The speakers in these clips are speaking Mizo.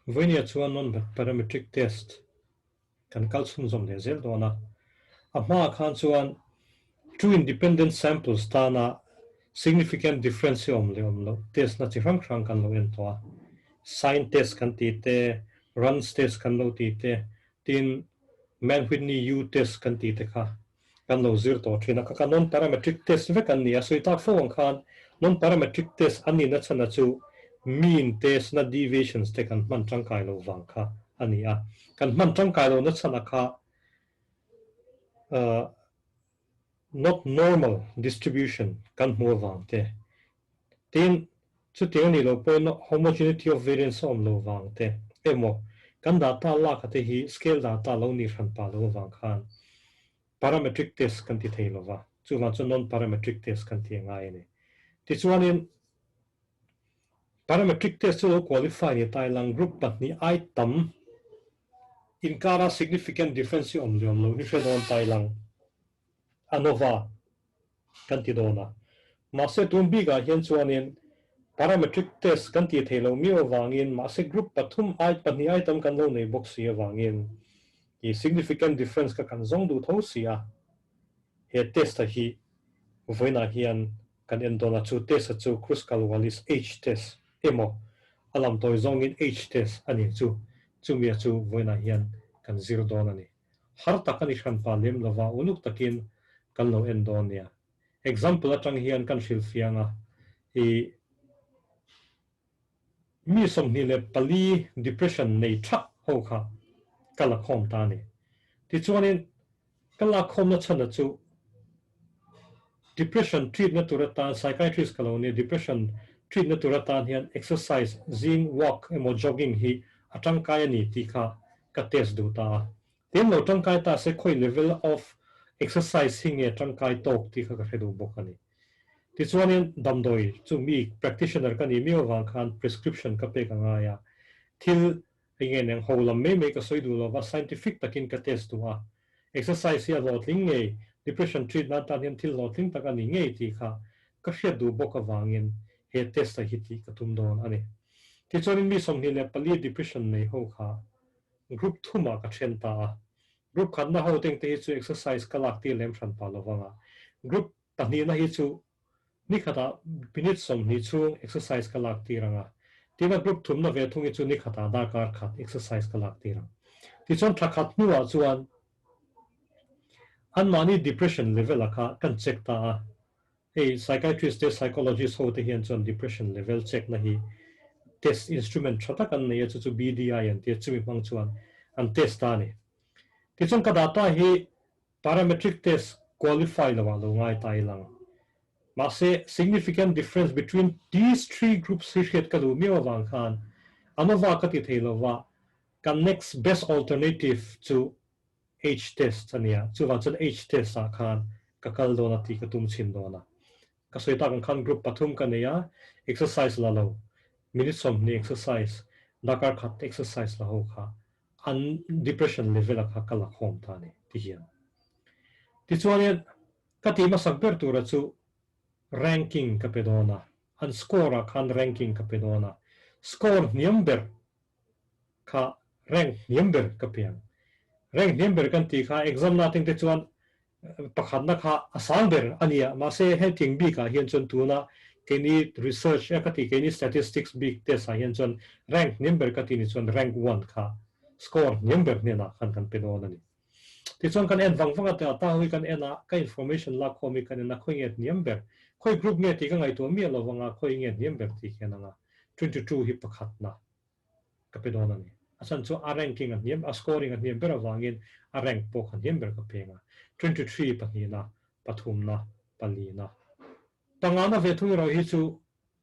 Vawinia chuan non-parametric test kan kal chhunzawm leh zel dawn a. A hmaah khan chuan two independent samples tana significant difference hi awm leh awm loh test na chi hrang hrang kan lo en tawh a. Sign test kan tih te, runs test kan lo tih te, tin Mann-Whitney U test kan tih te kha kan lo zir tawh thin a, ka ka non-parametric test vek an ni a, sawi tak fo ang khan non-parametric test an nihna chhan a chu mean test na deviations te kan hman tangkai lo vang kha a ni a, kan hman tangkai lohna chhan a kha not normal distribution kan hmu avang te, tin chutiang a nih loh pawhin homogeneity of variance a awm lo vang te emaw kan data lak a te hi scale data lo nih hran pah lo avang khan parametric test kan ti thei lova, chuvang chuan non-parametric test kan ti a ngai a ni. Tichuanin parametric test chu lo qualify ni ta ilang group pahnih ai tam inkara significant difference hi awm leh awm lo hi hre dawn ta ilang ANOVA kan ti dawn a. Mahse tun bikah hian chuanin parametric test kan tih theih loh miau avangin mahse group pathum ai pahnih ai tam kan lo nei bawk si avangin i significant difference kha kan zawng duh tho si a. He test a hi vawiinah hian kan en dawn a, chu test a chu Kruskal-Wallis H test emaw a lam tawi zawngin H test a ni chu chumi a chu vawiinah hian kan zir dawn a ni. Har tak a ni hran pa lem lova uluk takin kan lo en dawn nia. Example atang hian kan hrilh fiang a, i mi 24 depression nei thak ho kha ka la khawm ta a ni. Tichuanin ka lak khawmna chhan a chu depression treat na tur atan psychiatrist ka lo nia, depression treat na tur atan hian exercise zing walk emaw jogging hi a tangkai a ni tih kha ka test duh ta a. Tin lo tangkai ta se khawi level of exercise hi nge tangkai tawk tih kha ka hre duh bawk a ni. Tichuanin damdawi chu mi practitioner ka nih miau avang khan prescription ka pek a ngai a, thil eng nge neng ho lam mai mai ka sawi duh lova scientific takin ka test duh a. Exercise hi a hlawhtling ngei, depression treat nan tan hian thil hlawhtling tak a ni ngei tih kha ka hriat duh bawk avangin he test a hi tih ka tum dawn a ni. Tichuanin mi 24 depression nei ho kha group thumah ka then ta a. Group khatna ho tengte hi chu exercise ka lak tir lem hran pah lovang a. Group pahnihna hi chu ni khatah minute 20 chhung exercise ka lak tir ang a. Tina group thumna ve thung hi chu ni khatah darkar khat exercise ka lak tir ang. Tichuan thla khat hnuah chuan anmahni depression level a kha kan check ta a. Hei psychiatrist te psychologist ho te hian chuan depression level check na hi test instrument tha tak an nei a, chu chu BDI an ti a, chumi hmang chuan an test ta a ni. Tichuan ka data hi parametric test qualify lo ah lo ngai ta ilang. Mahse significant difference between these three groups hi hriat ka duh miau avang khan ANOVA ka ti thei lova kan next best alternative chu H test a nia, chuvang chuan H test ah khan ka kal dawn a tih ka tum chhin dawn a. Ka sawi tak ang khan group pathum ka nei a, exercise la lo, minute 20 exercise, darkar khat exercise la ho kha an depression level a kha ka la khawm ta a ni ti hian. Tichuanin ka tih hmasak ber tura chu ranking ka pe dawn a, an score ah khan ranking ka pe dawn a, score hniam ber kha rank hniam ber ka piang. Rank hniam ber kan tih kha exam na atang te chuan pakhatna kha a sang ber a nia, mahse hetiang bikah hian chuan tuna keini research a ka tih keini statistics bik test ah hian chuan rank hniam ber ka tih ni chuan rank one kha score hniam ber hnenah khan kan pe dawn a ni. Tichuan kan en vang vang a, ta hui kan en a, ka information lak khawm hi kan en a, khawi nge hniam ber, khawi group nge tih ka ngaihtuah miah lo vang a, khawi nge hniam ber tih hian anga 22 hi pakhatna ka pe dawn a ni. A chhan chu a ranking a hniam, a scoring a hniam ber avangin a rank pawh kha hniam ber ka peng a, 23 pahnihna, pathumna, palina. Pangana ve thung erawh hi chu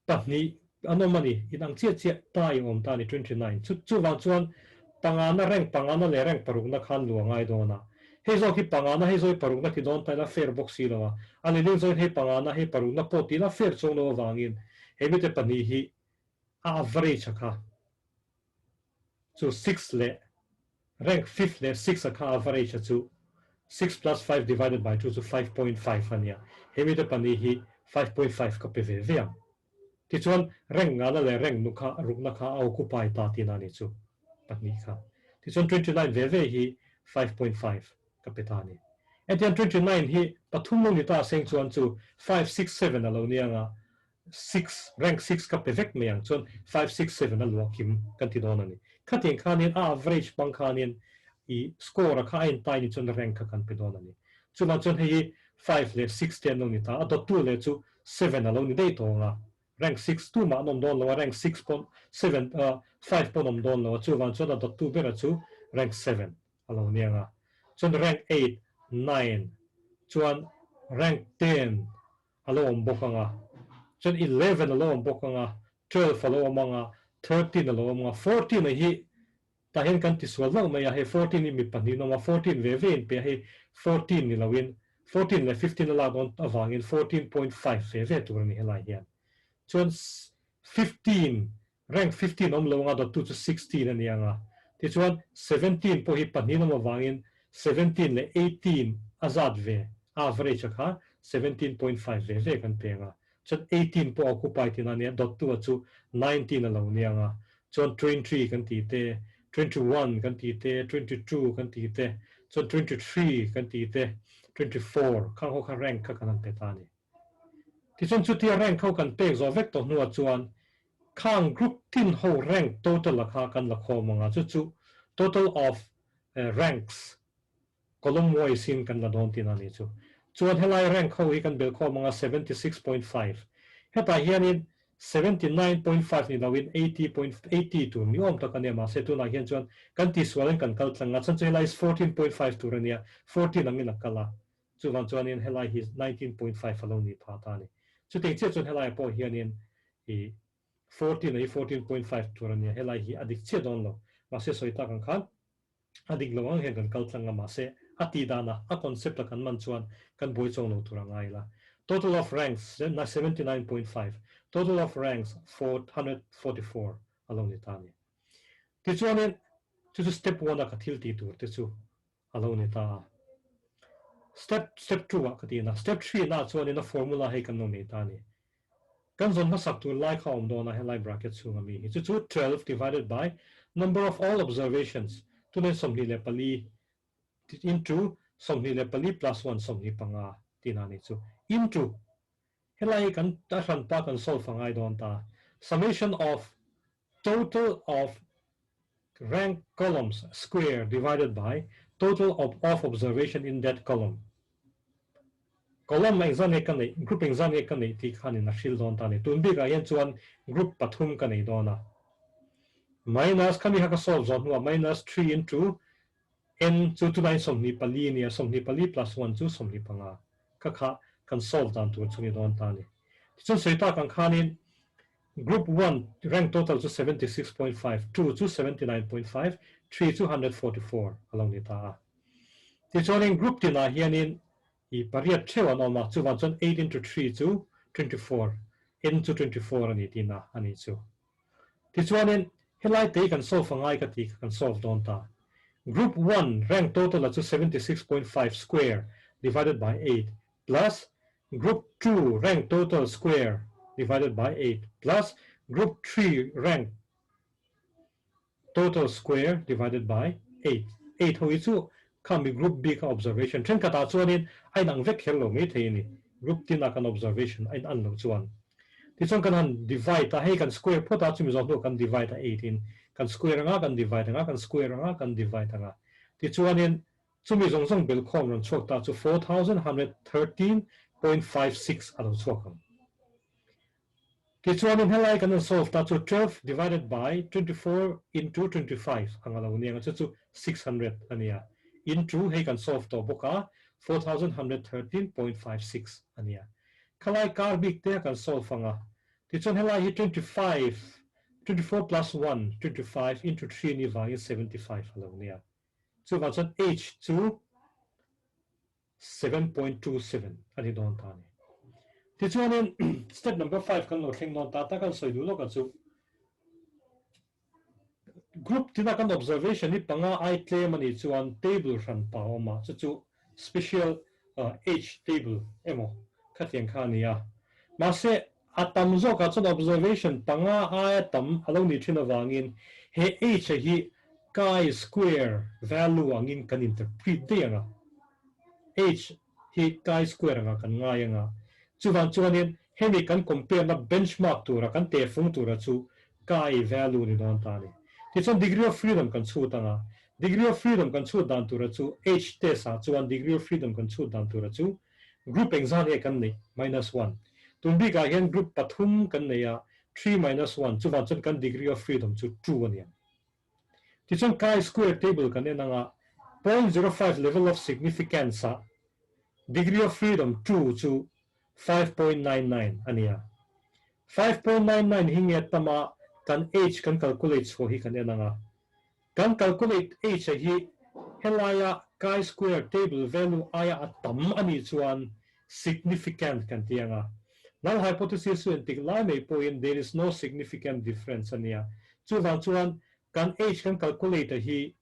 pahnih an awm a ni, inang chiah chiah ta i awm ta a ni, 29. Chu chuvang chuan pangana rank pangana leh rank parukna khan lu a ngai dawn a. Hei zawk hi pangana, hei zawk hi parukna ti dawn ta ila fair bawk si lo a. A ni zawkin hei pangana, hei parukna pawh ti ila fair chuang lo avangin he mite pahnih hi a average a kha chu six leh rank fifth leh six a kha average a chu six plus five divided by two chu 5.5 a nia. He mite pahnih hi 5.5 ka pe ve ve ang. Tichuan rank ngana leh rank nu kha rukna kha a occupy ta tihna a ni chu. pahnih kha. Tichuan 29 ve ve hi 5.5 ka pe ta a ni. Hetiang 29 hi pathum lo ni ta seng chuan chu five, six, seven a lo nia nga six, rank six ka pe vek mai ang chuan five, six, seven a luah kim kan ti dawn a ni. Khatiang khanin a average hmang khanin i score a kha a intai ni chuan rank kha kan pe dawn a ni. Chuvang chuan hei hi five leh six te an lo ni ta a, dawttu leh chu seven a lo ni daih tawh ang a, rank six tumah an awm dawn lo a, rank six pawn seven five pawn awm dawn lo a, chuvang chuan a dawttu bera chu rank seven a lo ni ang a. Chuan rank eight, nine chuan rank ten a lo awm bawk ang a, chuan 11 a lo awm bawk ang a, 12 a lo awm ang a, 13 a lo awm ang a, 14 a hi tah hian kan tisual hlauh mai a, hei 14 hi mi pahnih an awm a, 14 ve ve in pe a, hei 14 ni loin 14 leh 15 a lak dawn avangin 14.5 ve ve tur a ni helai hian. Chuan 15 Rank 15 awm lo anga dawttu chu 16 a ni ang a. Tichuan, 17 pawh hi pahnih awm avangin 17 leh 18 a zat ve, average a kha 17.5 ve ve kan peng a. Chuan 18 pawh occupy tihna a nia, dawttu a chu 19 a lo ni ang a. Chuan 20 kan tih te, 21 kan tih te, 22 kan tih te, chuan 23 kan tih te, 24 khang ho kha rank kha kan han pe ta a ni. Tichuan chutia rank ho kan pek zawh vek tawh hnuah chuan khang group tin ho rank total a kha kan la khawm ang a, chu chu total of ranks column wise in kan la dawn tihna a ni chu. Chuan helai rank ho hi kan belh khawm ang a 76.5. Hetah hianin 79.5 ni loin 80.80 tur ni awm tak a nia mahse tunah hian chuan kan tihsualin kan kal tlang a, chuan chu helai 14.5 tur a nia, 14 angin a kal a. Chuvang chuanin helai hi 19.5 a lo nih phah ta a ni. Chutih chiah chuan helaiah pawh hianin i 14 a hi 14.5 tur a nia, helai hi a dik chiah dawn lo. Mahse sawi tak ang khan a dik lo ang hian kan kal tlang a, mahse a tih danah a concept a kan man chuan kan buai chawng lo tur a ngai la. Total of ranks 79.5, total of ranks 444 a lo ni ta a ni. Tichuanin chu chu step one a ka thil tih tur te chu a lo ni ta a. Step step two ah ka ti na. Step three na chuanin a formula hei kan lo nei ta a ni. Kan zawn hmasak tur lai kha a awm dawn a helai bracket chhunga mi hi. Chu chu 12 divided by number of all observations tunin 24 into 24 plus 1 25 tihna a ni chu into helai kan a hranpa kan solve a ngai dawn ta summation of total of rank columns square divided by total of of observation in that column. Column engzah nge ka neih, group engzah nge ka neih tih khanin a hril dawn ta a ni. Tun bikah hian chuan group pathum ka nei dawn a. Minus, khami kha ka solve zawh hnuah minus 3 into n chu tunah hian 24 a ni a, 24 plus 1 chu 25 kha kha kan solve dan tur chu ni dawn ta a ni. Tichuan sawi tak ang khanin Group one rank total chu 76.5, two chu 79.5, three chu 144 a lo ni ta a. Tichuanin group tinah hianin i pariat theuh an awm a, chuvang chuan eight into three chu 24, n chu 24 a ni tihna a ni chu. Tichuanin helai te hi kan solve angai ka tih kha kan solve dawn ta. Group one rank total a chu 76.5 square divided by eight plus Group 2 rank total square divided by 8 plus Group 3 rank total square divided by 8. 8 ho hi chu khami Group B kha observation thenkhatah chuanin a inang vek kher lo mai thei a ni. Group tina kan observation a inan loh chuan. Tichuan kan han divide a, hei kan square phawt a, chumi zawh hnuah kan divide a 8 in kan square anga kan divide anga kan square anga kan divide anga. Tichuanin Chumi zawng zawng belkhawm rawn chhuak ta chu 4,113.56 a lo chhuak ang. Tichuanin helai kan rawn solve ta chu 12 divided by 24 into 25 ang a lo ni ang a, chu chu 600 a ni a. Into hei kan solve tawh bawk a, 4,113.56 a ni a. Khalai kar bik te kan solve ang a. Tichuan helai hi 25, 24 plus 1, 25 into 3 ni vangin 75 a lo ni a. Chuvang chuan H chu 7.27 a ni dawn ta a ni. Tichuanin step number 5 kan lo thleng dawn ta ta kan sawi duh lawk a chu group tina kan observation hi panga ai tlem a nih chuan table hran pa a awm a, chu chu special H table emaw khatiang kha a ni a. Mahse a tam zawkah chuan observation panga aia tam a lo nih thin avangin he H-a hi Chi square value angin kan interpret daih ang a, H hi chi square angah kan ngai ang a, chuvang chuanin hemi kan compare na benchmark tura kan tehfung tura chu chi value ni dawn ta a ni. Tichuan degree of freedom kan chhut ang a, degree of freedom kan chhut dan tura chu H test ah chuan degree of freedom kan chhut dan tura chu group engzah nge kan neih minus one. Tun bikah hian group pathum kan nei a, 3 minus 1, chuvang chuan kan degree of freedom chu 2 a ni ang. Tichuan chi square table kan en anga 0.05 level of significance ah degree of freedom 2 chu 5.99 a ni a. 5.99 hi nge tama kan h kan calculate chhuah hi kan en anga kan calculate h a hi helaia chi square table value aia a tam a nih chuan significant kan ti anga. Null hypothesis chu entik lai mai pawhin there is no significant difference a nia. Chuvang chuan kan h kan calculate a hi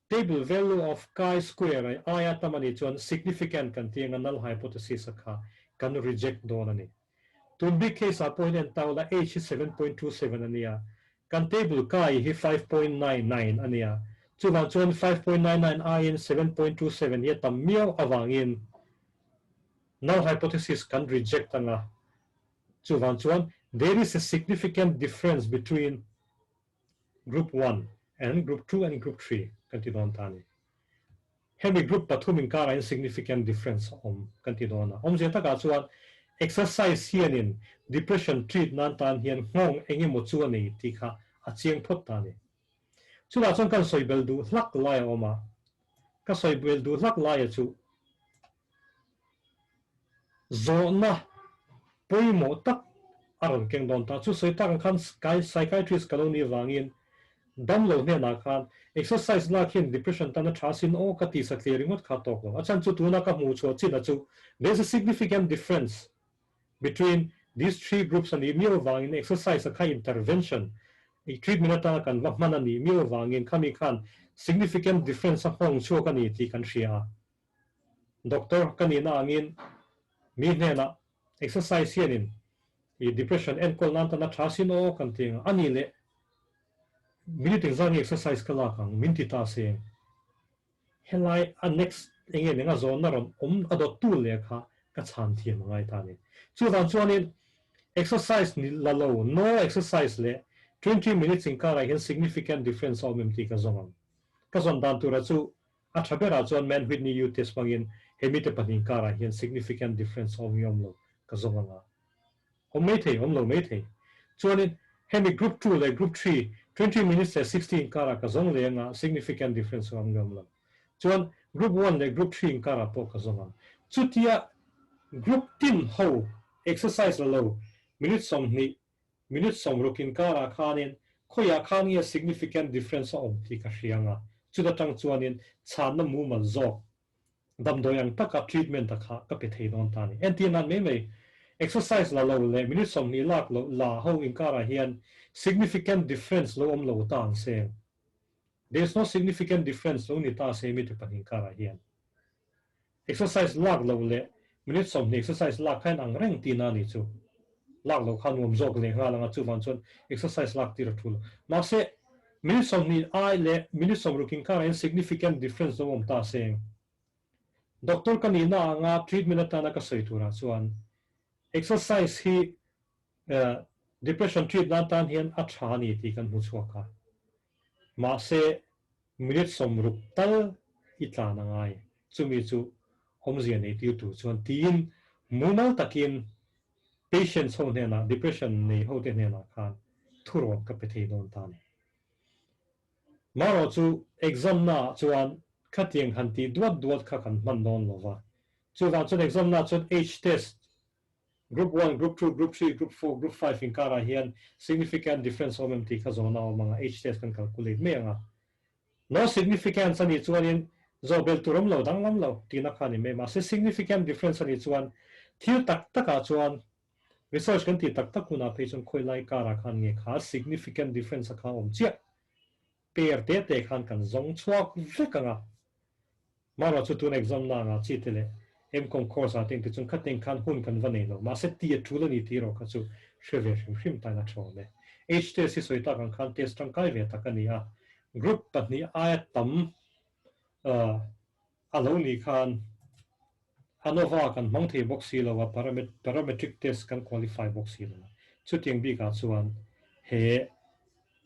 table value of chi square a aia tam a nih chuan significant kan ti anga, null hypothesis a kha kan reject dawn a ni. Tun big case ah pawhin en taula h hi 7.27 a nia, kan table chi hi 5.99 a nia. Chuvang chuan 5.99 aiin 7.27 hi a tam miau awangin null hypothesis kan reject anga. Chuvang chuan there is a significant difference between group 1 and group 2 and group 3 kan ti dawn ta ni. Hemi group pathum inkara in significant difference awm kan ti dawn a. Awmzia takah chuan exercise hianin depression treat nan tan hian nghawng engemaw chu a nei tih kha a chiang phawt ta ni. Chutah chuan kan sawi bel duh hlak lai a awm a. Ka sawi bel duh hlak lai a chu zawhna pawimawh tak a rawn keng dawn ta. Chu sawi tak ang khan psychiatrist ka lo ni vangin dam lo hnenah khan exercise lak hian depression tan a tha sin aw ka ti satliah ringawt kha tawk lo. A chan chu tuna ka hmuh chhuah chin a chu there's a significant difference between these three groups ani miau wangin exercise a kha intervention i treatment atanga kan va hman ani miau wangin khami khan significant difference a nghawng chhuak ani tih kan hria a. Doctor ka ni na angin mi hnena exercise hianin i depression enkawl nan tan a tha sin aw kan ti anga, ani le minute engzah nge exercise ka lak ang min ti ta seng. Helai a next enge nenga zawn na rawn awm a dawt tu le kha ka chhan thiam angai ta ni. Chuwang chuanin exercise ni la lo, no exercise le 20 minutes inkara hian significant difference awm em ti ka zawng ang. Ka zawn dan tura chu a tha berah chuan Mann Whitney U test hmangin hemi te pahnih karah hian significant difference awm nge awm lo ka zawng anga. Awm mai thei, awm lo mai thei. Chuanin hemi group 2 le group 3, 20 minutes le 60 karah ka zawng le anga significant difference awm nge awm lo. Chuan group 1 le group 3 karah pawh ka zawng ang. Chutia group tin ho exercise la lo minute 20, minute 60 karah khanin khoya khan nge significant difference a awm ti ka hrianga. Chuta tang chuanin chhan na mumal zawk damdawi ang taka treatment a kha ka pe thei dawn ta ni. Entir nan mai mai exercise la lo le minute 20 lak lo la ho inkara hian significant difference lo awm lo ta ang seng. There is no significant difference lo ni ta se mi te pahnih kara hian. Exercise lak lo le minute 20 exercise lak khan ang reng ti na ni chu. Lak lo khan nuam zawk le nga langa chu wan chuan exercise lak tir a thul. Ma se minute 20 ai le minute 60 kara hian significant difference lo awm ta seng. Doctor ka ni na anga treatment atana ka sawi tura chuan exercise hi depression treat nan tan hian a tha ni ti kan hmu chhuak a. Ma se minute 60 tal i tlan angai. Chumi chu awmzia nei tir tur chuan tiin mumal takin patients ho hnena depression nei ho te hnena khan thurawn ka pe thei dawn ta ni. Maro chu exam na chuan khatiang han ti duat duat kha kan hman dawn lova. Chuwang chuan exam na chuan H test group 1, group 2, group 3, group 4, group 5 inkara hian significant difference awm em ti kha zawna awm anga, H test kan calculate mai anga. No significance ani chuanin zo bel turam lo danglam lo tina kha ni mai. Ma se significant difference ani chuan thil tak takah chuan research kan ti tak tak huna phei chuan khoi lai kara khan nge kha significant difference a kha awm chiah per te te khan kan zawng chhuak vek anga. Mara chu tun exam na nga chi te le MCom course a teng te chung kha teng khan hun kan va nei lo. Ma se ti a thul ani ti ro kha chu hre ve hrim hrim ta na thaw me. H test hi soi tak ang khan test tangkai ve tak ani a. Group pahnih aia tam a lo nih khan ANOVA kan hmang thei bawk si lo a, parametric test kan qualify bawk si lo a. Chutiang bikah chuan he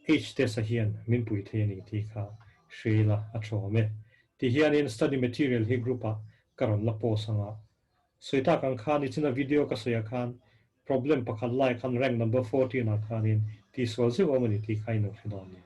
H test-a hian min pui thei a ni tih kha hreila a thawm e. Ti hianin study material hi group-ah ka rawn la post ang a. Sawi tak ang khan nichina video ka sawiah khan problem pakhat lai khan rank number 14 ah khanin tihsual zeuh awm a ni tih kha i lo hre dawn nia.